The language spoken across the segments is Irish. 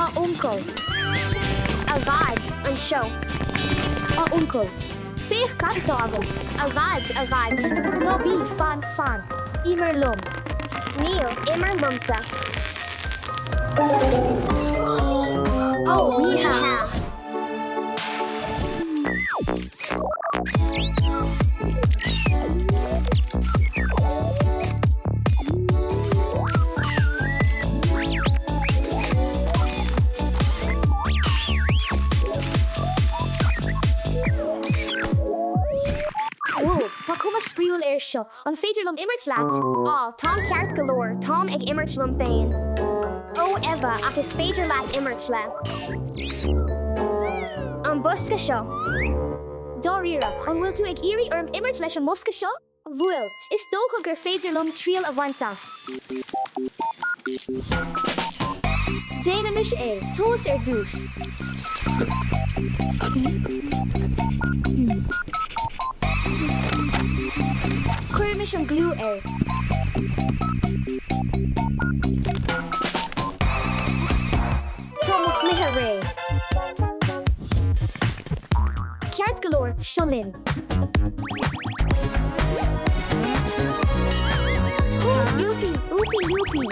A uncail. A Dhaid, anseo. A uncail. Féach cad atá agam. A Dhaid, a Dhaid. Ná bí, fan, fan. Imir liom. Níl, imir liomsa. Ó, ní hea. Wó, tá cuma spraíúil air seo, an féidir liom imirt leat? Á, táim ceart go leor, táim ag imirt liom féin. Ó, Eva, ach is féidir leat imirt le. An bosca seo. Dáiríre, an bhfuil tú ag iarraidh orm imirt leis an mbosca seo? Bhuel, is dócha gur féidir liom triail a bhaint as. Déanaimis é, tomhas ar dtús. Cuirimis an gliú air. Tá mo chluiche réidh. Ceart go leor, seo linn. Yúpí, úpí, yúpí.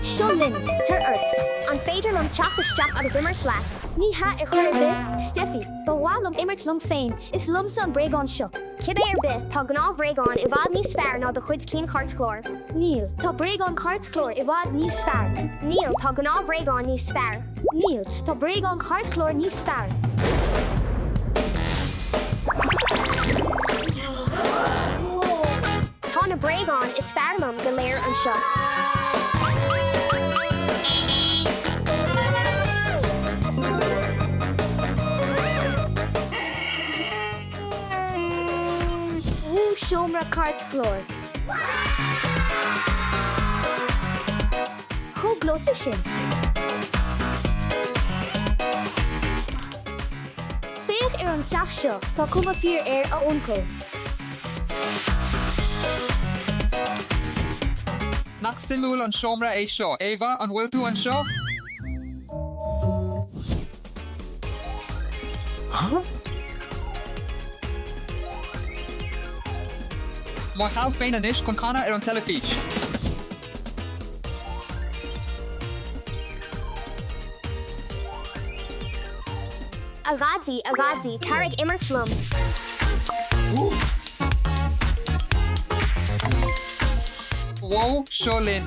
Seo linn, tar ort. An féidir liom teacht isteach agus imirt leat? Ní hea ar chor ar bith, Steffi. Ba mhaith liom imirt liom féin. Is liomsa an bréagán seo. Cibé ar bith, tá gnáthbhréagáin i bhfad níos fearr ná do chuid cinn chairtchláir. Níl, tá bréagáin chairtchláir i bhfad níos fearr. Níl, tá gnáthbhréagáin níos fearr. Níl, tá bréagáin chairtchláir níos fearr. Tá na bréagáin is fearr liom go léir anseo. Wú seomra cairtchláir. Chomh gleoite sin. Féach ar an teach seo, tá cuma fíor air, a uncail. Nach suimiúil an seomra é seo? Eva, an bhfuil tú anseo? Mo sheal féin anois chun canadh ar an teilifís. A Dhaidí, a Dhaidí, tar ag imirt liom. Wó, seo linn.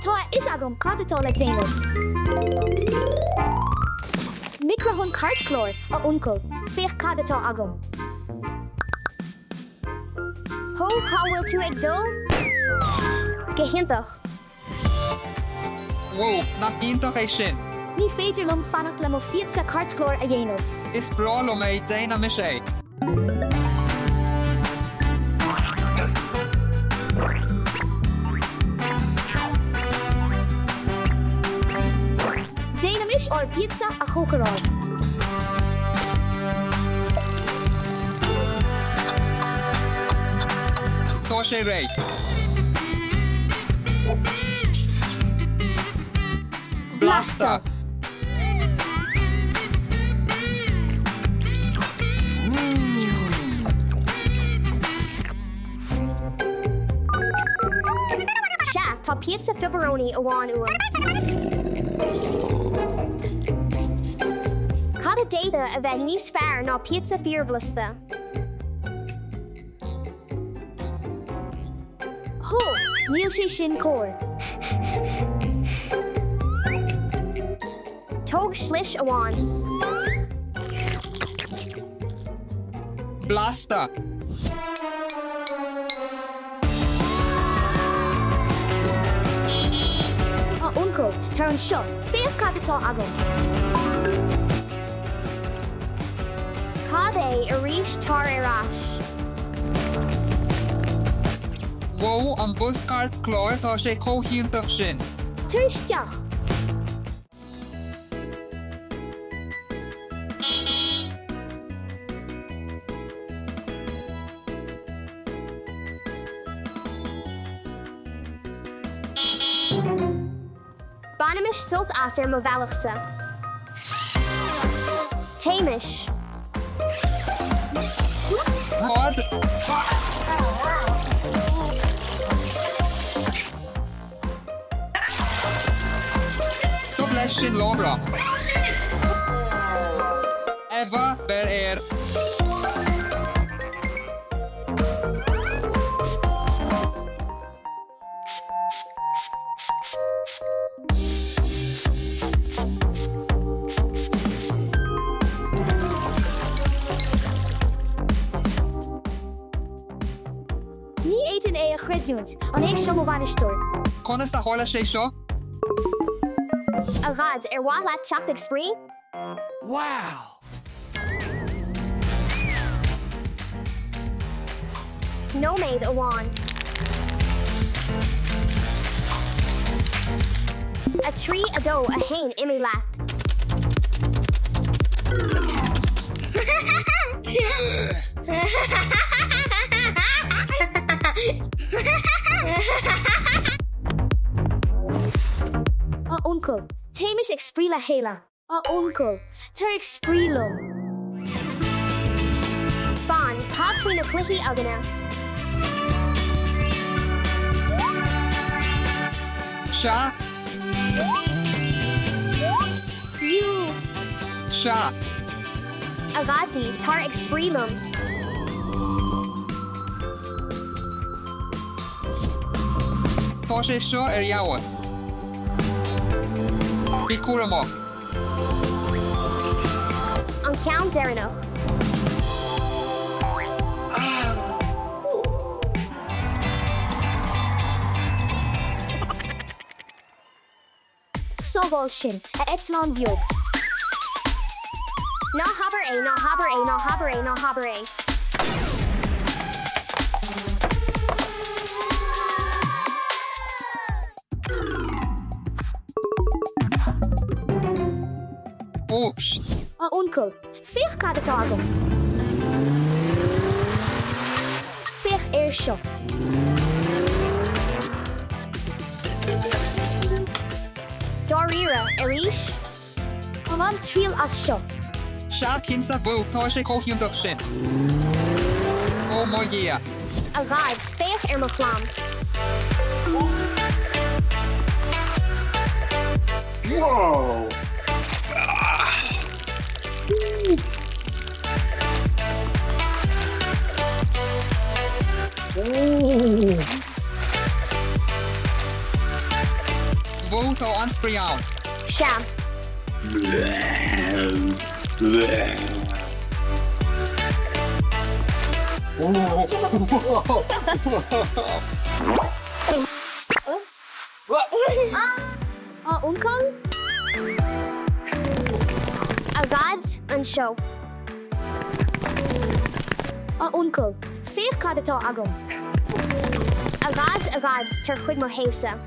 Tá a fhios agam cad atá le déanamh. Micreathonn cairtchláir, a uncail, féach cad atá agam. Hó, cá bhfuil tú ag dul? Go hiontach. Wó, nach iontach é sin! Ní féidir liom fanacht le mo phíotsa cairtchláir a dhéanamh. Is breá liom é, déanaimis é! Déanaimis ár bpíotsa a chócaráil. Tá sé réidh. Blasta! Sea, tá píotsa phiobaroni amháin uaim. Cad a d'fhéadfadh a bheith níos fearr ná píotsa fíorbhlasta? Hó! Níl sé sin cóir. Tóg slis amháin. Blasta! A uncail, tar anseo, féach cad atá agam! Cad é arís tar ar ais? Wó, an bosca cairtchláir, tá sé chomh hiontach sin! Tar isteach! Bainimis sult as ar mo bhealachsa. Téimis. Cad? Stop leis sin láithreach. Eva, beir air. Ní fhéadfainn é a chreidiúint, an é seo mo bhainisteoir? Conas a tharla sé seo? A Dhaid, ar mhaith leat teacht ag spraoi? Wow! Nóiméad amháin. 3, 2, 1, imigh leat. A uncail, téimis ag spraoi le chéile. A uncail, tar ag spraoi liom. Fan, cad faoi na cluichí againne? Sea. Fiú. Sea. A Dhaidí, tar ag spraoi liom. Tá sé seo ar fheabhas. Bí cúramach. An ceann deireanach. Sábháil sinn, a eitleán bheag. Ná habair é, ná habair é, ná habair é, ná habair é. Úps. A uncail, féach cad atá agam. Féach air seo. Dáiríre, arís? Tá bain triail as seo. Sea, cinnte, bhuel, tá sé chomh hiontach sin. Ó mo Dhia. A Dhaid, féach ar mo chlann. Whoa! Bhuel, tá an-spraoi ann. Sea. A uncail? A Dhaid, anseo. A uncail, féach cad atá agam. A Dhaid, a Dhaid, tar chuig mo thaobhsa.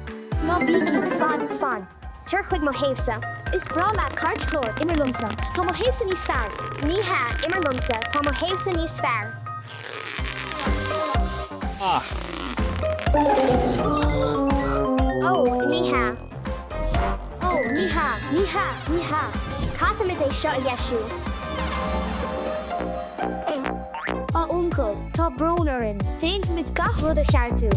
Ná bígí, fan, fan. Tar chuig mo thaobhsa. Is breá leat cairtchlár, imir liomsa. Tá mo thaobhsa níos fearr. Ní hea, imir liomsa, tá mo thaobhsa níos fearr. Ach. Ó, ní hea. Ó, ní hea, ní hea, ní hea. Caithfimid é seo a dheisiú. A uncail, tá brón orainn. Déanfaimid gach rud a cheartú.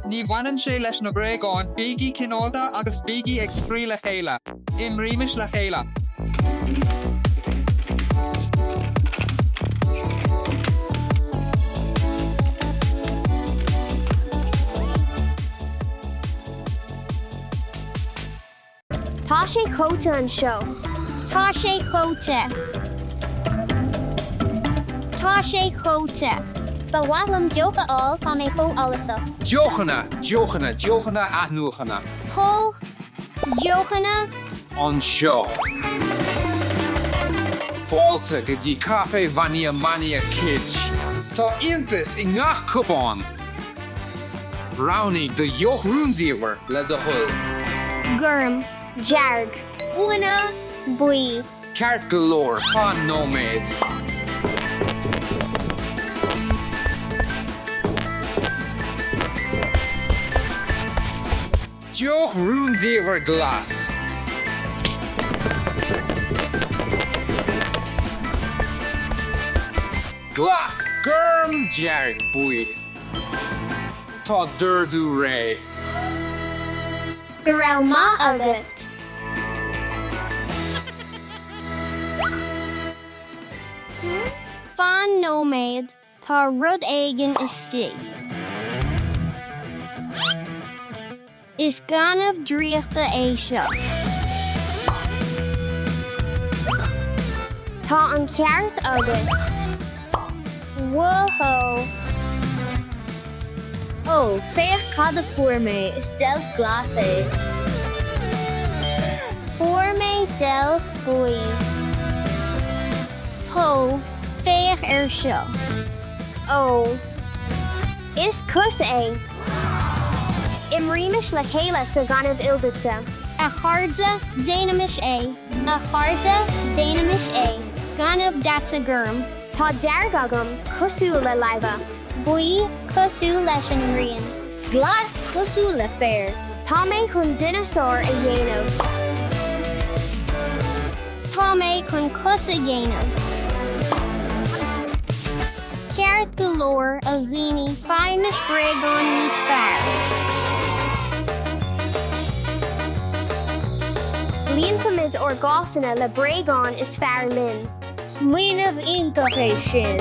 Ní bhaineann sé leis na bréagáin, bígí cineálta agus bígí ag spraoi le chéile. Imrímis le chéile. Tá sé chomh te anseo. Tá sé chomh te. Tá sé chomh te. Ba mhaith liom deoch a fháil, tá mé chomh allasach. Deochanna, deochanna, deochanna athnuachana. Chomh deochanna. Anseo. Fáilte go dtí Caife Mhania Mania Kids. Tá iontas i ngach cupán! Roghnaigh do dheoch rúndiamhair le do thoil. Gorm. Dearg. Buinne. Buí. Ceart go leor, fan nóiméad. Deoch rúndiamhair glas. Glas, gorm, dearg, buí. Tá d'ordú réidh. Go raibh maith agat. Fan nóiméad, tá rud éigin istigh. Is gaineamh draíochta é seo. Tá an ceart agat. Whoa! Ó, féach cad a fuair mé, is deilf glas é. Fuair mé deilf buí. Hó, féach air seo. Ó. Is cos é. Imrímis le chéile sa ghaineamh ildaite. A chairde, déanaimis é. A chairde, déanaimis é. Gaineamh daite gorm. Tá dearg agam, cosúil le laibhe. Buí, cosúil leis an ngrian. Glas, cosúil le féar. Tá mé chun dineasár a dhéanamh. Tá mé chun cos a dhéanamh. Ceart go leor, a dhaoine, faighimis bréagáin níos fearr. Líonfaimid ár gcásanna le bréagáin is fearr linn. Smaoineamh iontach é sin!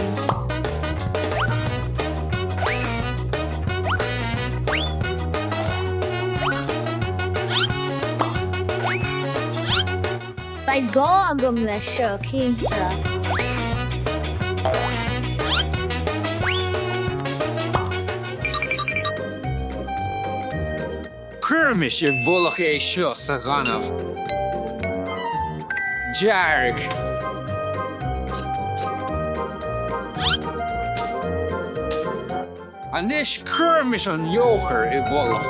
Beidh gá agam leis seo, cinnte. Cuirimis i bhfolach é seo sa ghaineamh. Dearg. Anois cuirimis an eochair i bhfolach.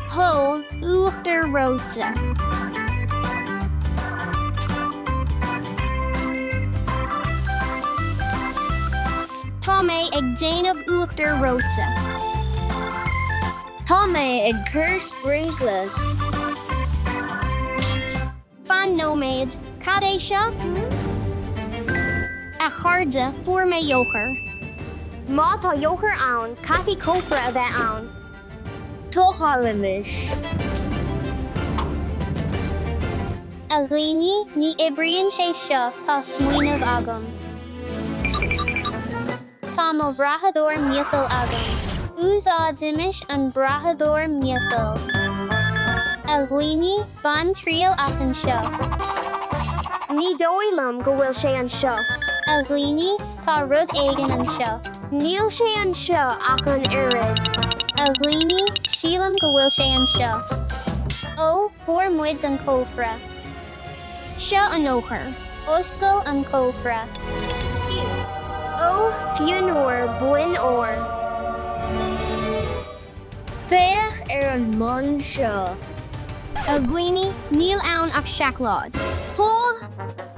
Hó, uachtar reoite. Tá mé ag déanamh uachtar reoite. Tá mé ag cur sprincles. Fan nóiméad, cad é seo? A chairde, fuair mé eochair. Má tá eochair ann, caithfidh cófra a bheith ann. Tochailimis. A dhaoine, ní oibríonn sé seo, tá smaoineamh agam. Tá mo bhrathadóir miotail agam. Úsáidimis an brathadóir miotail. A dhaoine, bain triail as anseo. Ní dóigh liom go bhfuil sé anseo. A dhaoine, tá rud éigin anseo. Níl sé anseo ach an oiread. A dhaoine, sílim go bhfuil sé anseo. Ó, fuair muid an cófra. Seo an eochair. Oscail an cófra. Ó, fionnuar, boinn óir. Féach ar an mbonn seo. A dhaoine, níl ann ach seacláid. Huh!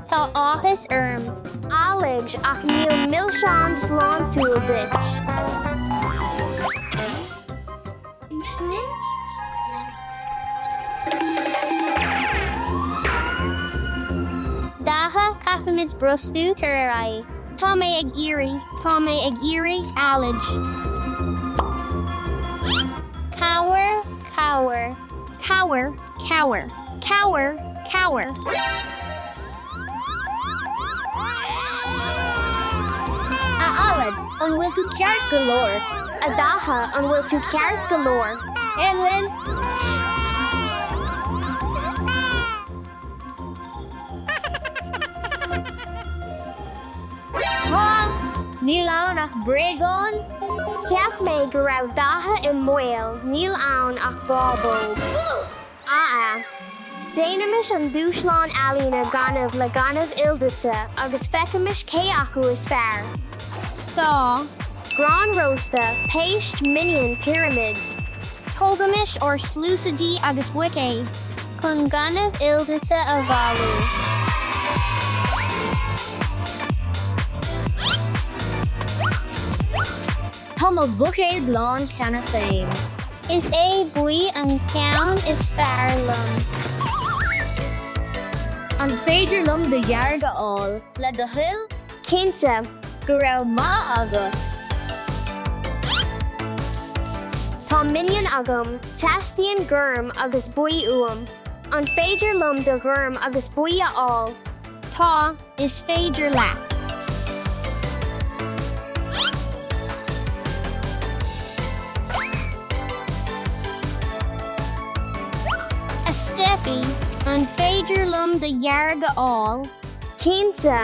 Tá áthas orm. Alex, ach níl milseán sláintiúil duit. Dáiche, Caithfimid brostú, tar ar aghaidh. Tá mé ag iarraidh, tá mé ag iarraidh, Aled. Cabhair, cabhair. Cabhair, cabhair. Cabhair, cabhair. A Aled, an bhfuil tú ceart go leor? A Dáiche, an bhfuil tú ceart go leor? Ellen! Tá! Níl ann ach bréagán. Cheap mé go raibh Dáiche i mbaol, níl ann ach bábóg. Aa. Déanaimis an dúshlán ealaíne gaineamh le gaineamh ildaite agus feicimis cé acu is fearr. Tá. Grán rósta, péist, minion, pirimid. Tógaimis ár sluasaidí agus buicéid. Chun gaineamh ildaite a bhailiú. Tá mo bhuicéad lán cheana féin. Is é buí an ceann is fearr liom. An féidir liom do dhearg a fháil, le do thoil? Cinnte. Go raibh maith agat. Tá minion agam, teastaíonn gorm agus buí uaim. An féidir liom do ghorm agus buí a fháil? Tá, is féidir leat. A Steffi, an féidir liom do dhearg a fháil? Cinnte.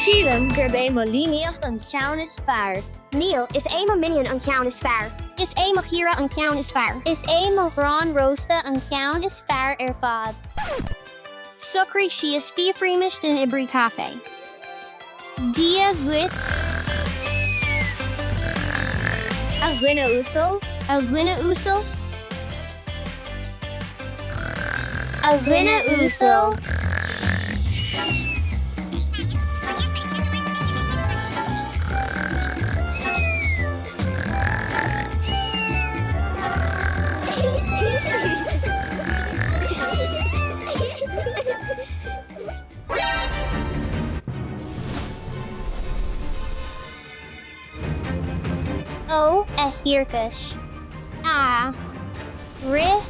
Sílim gurb é mo líníocht an ceann is fearr. Níl, is é mo minion an ceann is fearr. Is é mo chaora an ceann is fearr. Is é mo ghrán rósta an ceann is fearr ar fad. Socraigh síos, fiafraímis den oibrí caife. Dia dhuit. A dhuine uasail. A dhuine uasail. A dhuine uasail. Ó, a thiarcais. A. Rith.